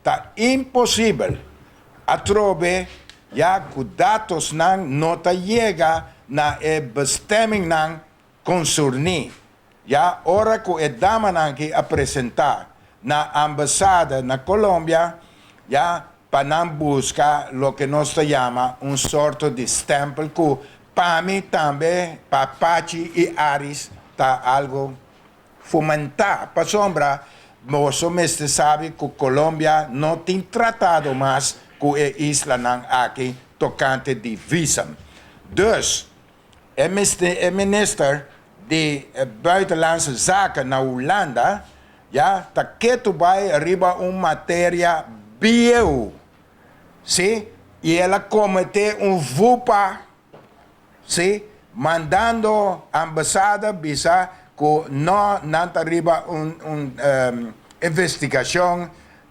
Ta imposibel atrobe, ya ku datonan no ta yega na e bestemmingnan konserní. Ya ora ku e damanan aki a presentá na ambasada na Colombia, ya pa nan buska loke nos ta yama un sorto di stempel ku pa mi tambe, pa Pachi i Aris, ta algu fomentá. Pasobra boso mester sabi ku Colombia no tin tratado mas ku e islanan aki tokante di visum. Dus, e minister di Buitenlandse Zaken na Hulanda, ya, ta ketu bai riba un materia bieu. Si? I el a kometé un vupa, si? Mandando ambasada bisa ku no nan ta riba un investigashon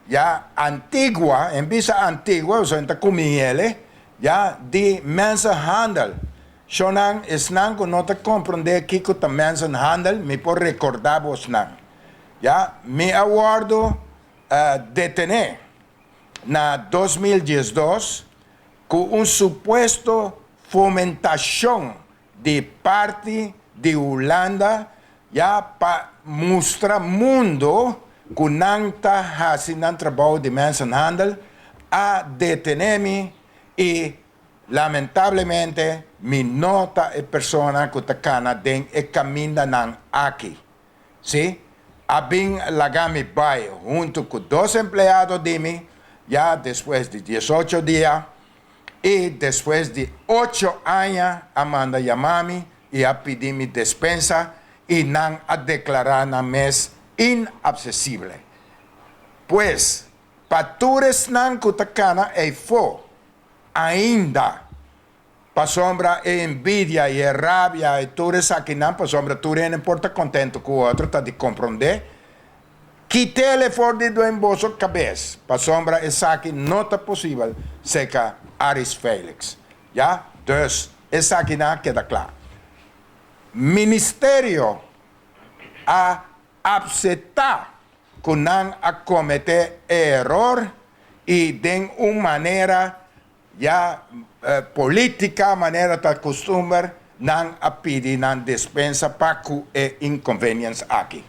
ya antiguo, en bisa antiguo, so ta kumiele, ya di mensenhandel. Shonan esnan ku no ta komprondé kiko ta mensenhandel, mi por rekordá bosnan. Ya, mi a wòrdu detené na 2012 ku un supuesto fomentashon di parti di Hulanda, ya pa mustra mundu ku nan ta hasi nan trabou di mensenhandel, a detené mi i lamentablemente mi no ta e persona ku ta kana den e kamindanan aki. Si? A bin laga mi bai huntu ku dos empleado di mi, ya despues di 18 dia, i despues di 8 aña a manda yama mi i a pidi mi despensa i nan a deklará nan mes inaksesibel. Pues, pa tur esnan ku ta kana eifó, ainda, pasobra e envidia i e rabia i tur esakinan, pasobra tur hende por ta kontentu ku otro, ta di komprondé, kit'é for di den boso kabes, pasobra esaki no ta posibel, serka Aris Felix. Ja? Dus, esakinan keda kla. Ministerio a aseptá ku nan a kometé eror i den un manera ya polítika, manera ta kustumber, nan a pidi nan despensa pa ku e inconvenience aki.